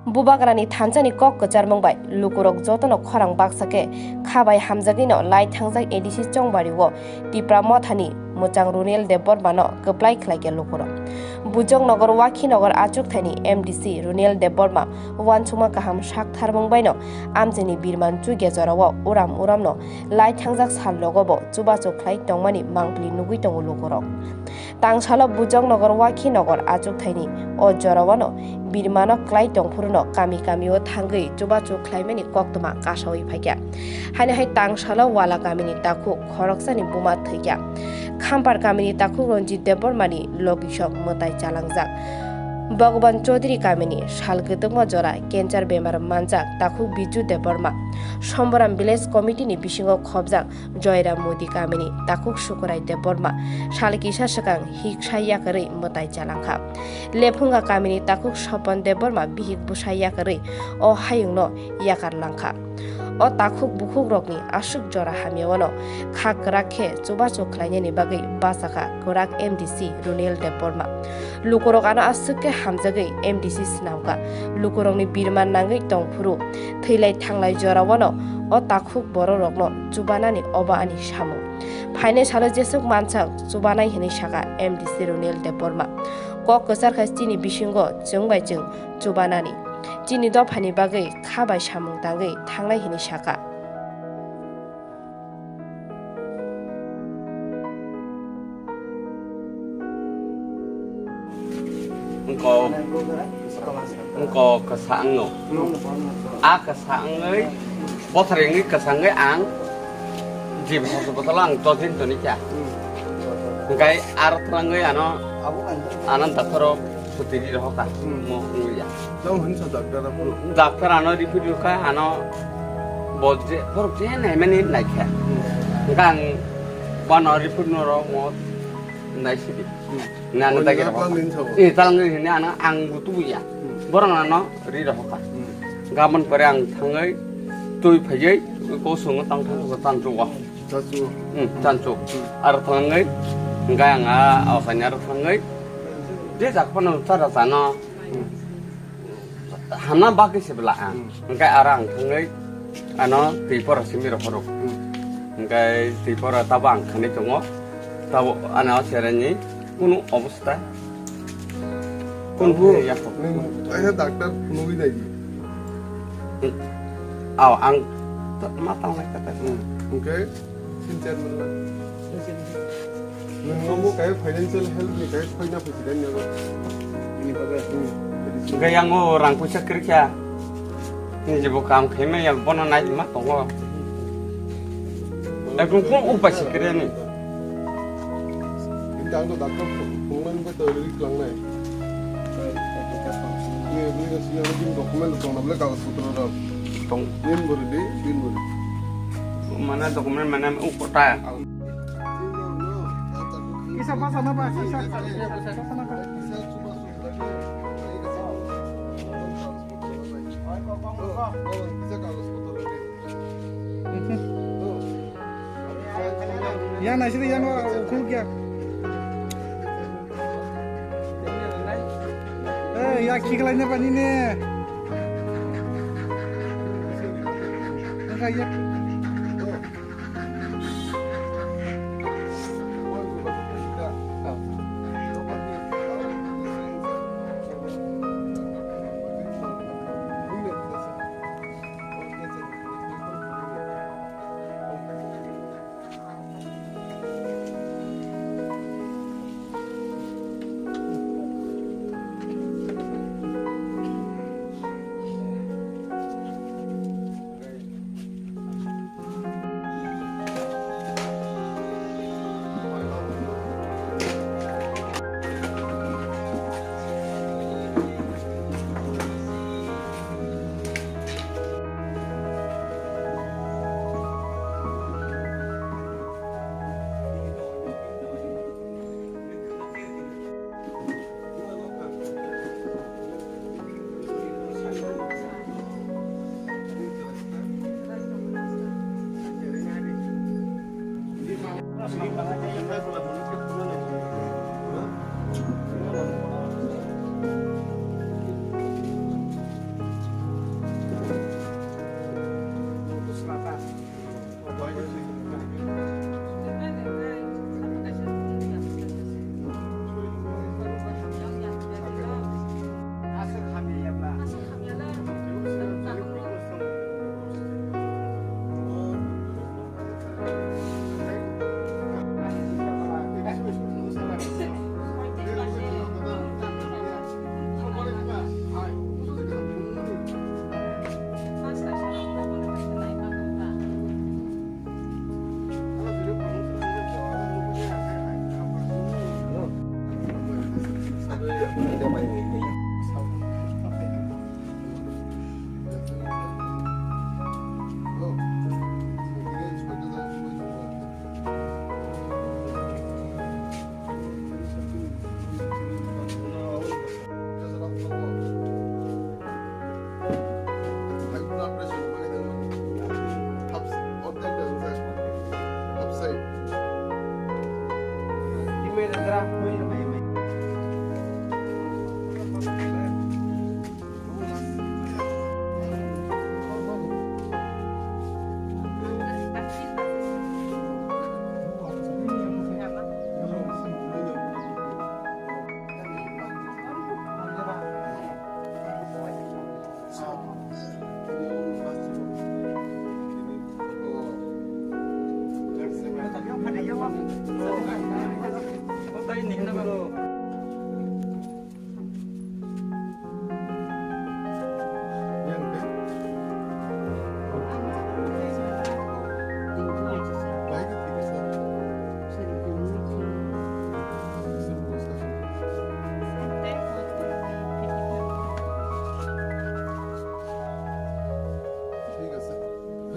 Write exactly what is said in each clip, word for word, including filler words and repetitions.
Bubagrani thansani kok kwcharmung bai lukurok jotono khorang baksa khe kha bai hamjagwino lai thangjak A D C Chongbari-o Tipra Mothani mwchang Runil Debbarmano kwplai khlaikha lukurok. Bujongnagar Wakhinagar achukthani M D C Runil Debbarma uansukma kaham saktharmung baino amchaini birman chukya jorao uram uramno lai thangjak sal logobo chubachu khlai tongmani mangpili nugwi tongo lukurok. Tangsalo Bujongnagar Wakhinagar achukthani o jorao birmano klai tongphuruno kami kamio thangwi chubachu khlaimani koktwma kasawi phaikha. Haino hai tangsalo Wala kamini takhuk khoroksani buma thwikha. Khampar kamini takhuk Ranjit Debbarmani logisok mwtai chalangjak. Bhagwan Chaudhary kamini sal kwtwkma jora cancer bemar manjak takhuk Biju Debbarma. Somboram Village Committee ni bisingo khobjak Joyram Modi kamini takhuk Sukurai Debbarma sal kisa swkang hik sai yakarwi mwtai chalangkha. Lephunga kamini takhuk Sopon Debbarma bihik bwsai yakarwi o hayungno yakar langkha. O takhuk bukhukrokni aswk jora hamyawano kha kwrak khe chubachu khlainani bagwi bachakha kwrak M D C Runil Debbarma. Lukurok ano aswk khe hamjagwi M D C swnamkha. Lukurokni birman nangwi tongphuru thwilai thanglai jorao o takhuk bororokno chubanani obo ani samung. Phainai salo jeswk mansak chubanai hinwi sakha M D C Runil Debbarma. Kok kwchar kha chini bisingo chwng bai chwng chubanani. Chini dophani bagwi kha bai samung tangwi thangnai hinwi sakha. Wngkok, wngkok kwsa wngno. A kwsa wngwi, bothor wngwi kwsa wngwi ang jib hospital ang dodin toni kya. Hwnkhe aro twlangwi ano, ano doctor o suti ri rohor ka. Mo wngwi ya. Tamo hinsa doctor abo. Doctor ano report rwkha, ano bo je, borok je naimani naikha. Hwnkhe ang bono report no rw mo naisidi. Nano dagi rw. Eh, talang hini ano ang gutu ya. Borok ano ri rohor ka. Gamon pore ang thangwi twi phaiwi kosongo tang thang thang thang thang. Chachu. Hmm, chanchu. Aro thangwi, hwnkhe ang a, awsani aro thangwi, je jak phano chara chano, hamna bagwi se bwla ang. Hwnkhe aro ang thangwi, ano twi pora simi rohoro. Hwnkhe twi pora tabo ang khanwi tongo, tabo ano sereni kunu obos-, Kun bu? Oke, ya. Nung, ayo, doctor nungwi nai di. Aw, ang ma tang nai kata. Oke, sin chair mana? Nung nunggu kayak financial help ni kayak koi na president ya. Ini bagai. Gaya ngo rang puisa kerja. Ni jebo kam khaima ya bono nai ma tongo. Ekdom kun upai se kre ni. Ini ang to doctor phungnani bai to ri klang nai. Ni, ni, ni, ni document tong na bole kagoj potro rok. Tong. Bin bori di, bin bori. Mana document mana u kota. Kisa pasa na ba, kisa. Kisa chuba chuba. Yang naisidi yang ukhul kya? Eh, ya khiklai ne pani ne. Angka ya.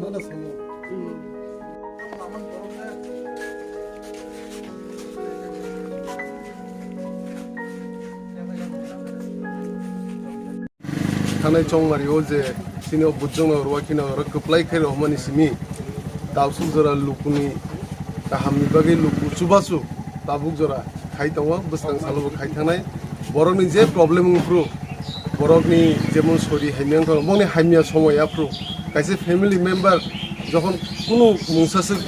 Thanai chongmari o je chini o bujongno rwakhe no oro kwplai khe rohormani simi tausuk jora lukuni kahamni bagwi luku chubachu tabuk jora khai tongo, bwskang salo bo khai thangnai. Borokni je problem wngphru, borokni jemon sori hamya wngkha, bongni hamya somoi aphru kaisa family member jokhon kunu mungsaswk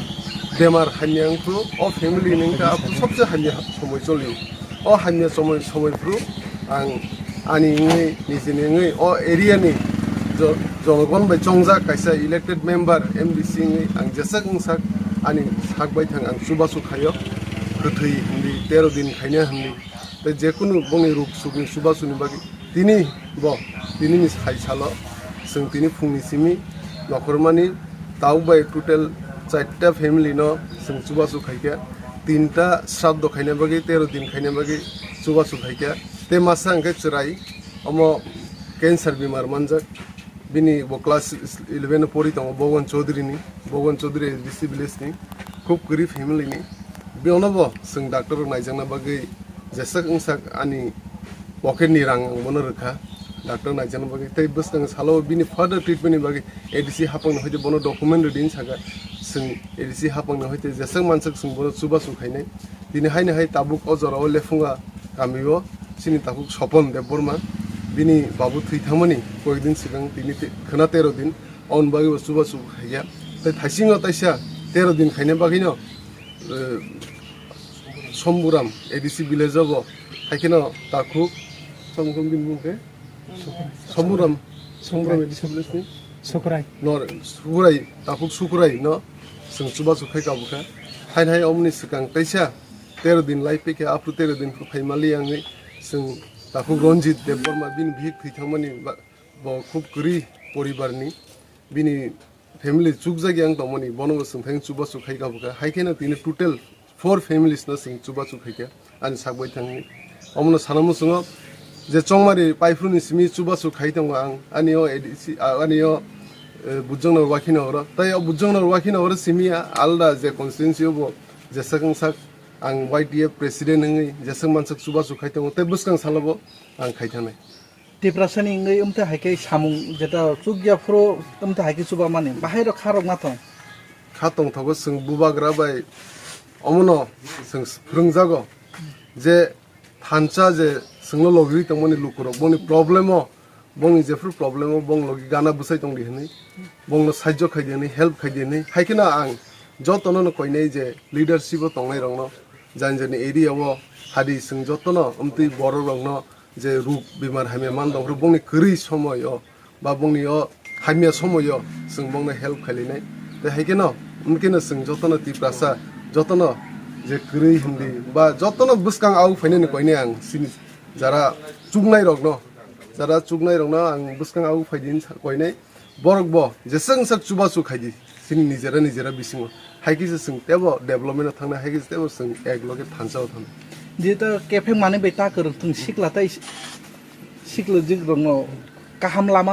bemar hamya wngphru, o family ni wngkha aphru sobse hamya somoi choli. O hamya somoi, somoi phru ang ani wngwi, nijini wngwi, o area ni jo-, jonogon bai chongjak kaisa elected member, M D C wngwi ang jeswk wngsak ani sak bai thang ang chubachu khaio, kwthwi hwnwi, tero din khaina hwnwi, tei jekunu bongni ruk sukni chubachu ni bagwi tini bo, tini ni sai salo chwng tini phungni simi nokhormani tabuk bai total charta family no chwng chubachu khaikha, tinta sraddho khaina bagwi, tero din khaina bagwi chubachu khaikha. Tei masa hwnkhe chwrai, omo cancer bemar manjak. Bini bo class eleven o pori tongo, Bhogoban Chaudhary ni, Bhogoban Chaudhary A D C village ni, khub kwrwi family ni. Bono bo chwng doctor rok naijakna bagwi jeswk wngsak ani pocket ni rang ang bono rwkha, doctor naijakna bagwi. Tei bwskang salo bini further treatment ni bagwi A D C hapang ni hoite bono document rwdi hinwi sakha. Chwng A D C hapang ni hoite jeswk manswk chwng bono chubachu khainai. Tini haino hai tabuk o jora o Lephunga kami o chini tabuk Sopon Debbarma, bini babu thwi thangmani koyek din swkang, tini te-, khwna tero din, aboni bagwi bo chubachu khaikha. Tei thaisingo taisa tero din khaina bagwino, eh, Somburam A D C village o bo, haikheno takhuk, Somburam bini bumung khe? Somburam, Somburam A D C village ni? Sukrai. Nor, Sukrai, takhuk Sukrai no chwng chubachu khai kabukha. Haino hai omoni swkang taisa tero din lai phikha, aphru tero din phru phaimali wngwi chwng takhuk Ranjit Debbarma bini bihik thwi thangmani ba-, bo khub kwrwi poribar ni, bini family chukjak yang tongmani, bono bo chwng thang chubachu khai kabukha. Hai kheno tini total four families no chwng chubachu khaikha ani sak bai thangwi. Omono sana muchungo je chongmari paiphru ni simi chubachu khai tongo ang, ani o A D C, a, ani o, eh, bujongno wakhino oro. Tai o bujongno wakhino oro simi alda je constituency o bo jeswk wngsak ang Y T F president wngwi jeswk manswk chubachu khai tongo, tei bwskang salo bo ang khai thangnai. Tiprasani wngwi wngte hai khe samung jeta chukya phuru wngte hai khe chubamani bahai rok kha rok ma thong. Kha tongthogo chwng bubagra bai omono chwng phwrwngjago je thansa je chwngno logirwi tongmani lukurok bongni problem o, bongni jephru problem o bong logi gana bwsai tongdi hwnwi, bongno sahajyo khaidi hwnwi, help khaidi hwnwi. Hai kheno ang jotono no koinai je leadership o tongnai rokno, jani jani area o hadi chwng jotono wngtwi borok rokno je ruk bemar hamya man tongphuru bongni kwrwi somoi o ba bongni o hamya somoi o chwng bongno help khailainai. Tei hai kheno, hwn kheno chwng jotono Tiprasa, jotono je kwrwi hindi ba jotono bwskang au phainani koinai ang chini jara chuknai rokno, jara chuknai rokno ang bwskang au phaidi hinwi sa-, koinai. Borok bo jeswk sak chubachu khaidi chini nijera nijera bisingo. Hai khe se chwng tebo development o thangnai, hai khe se tebo chwng ek loge thansa o thangnai. Jeta kepheng manwi bai ta kwrwng thung sikla tai sikla jik rokno kaham lama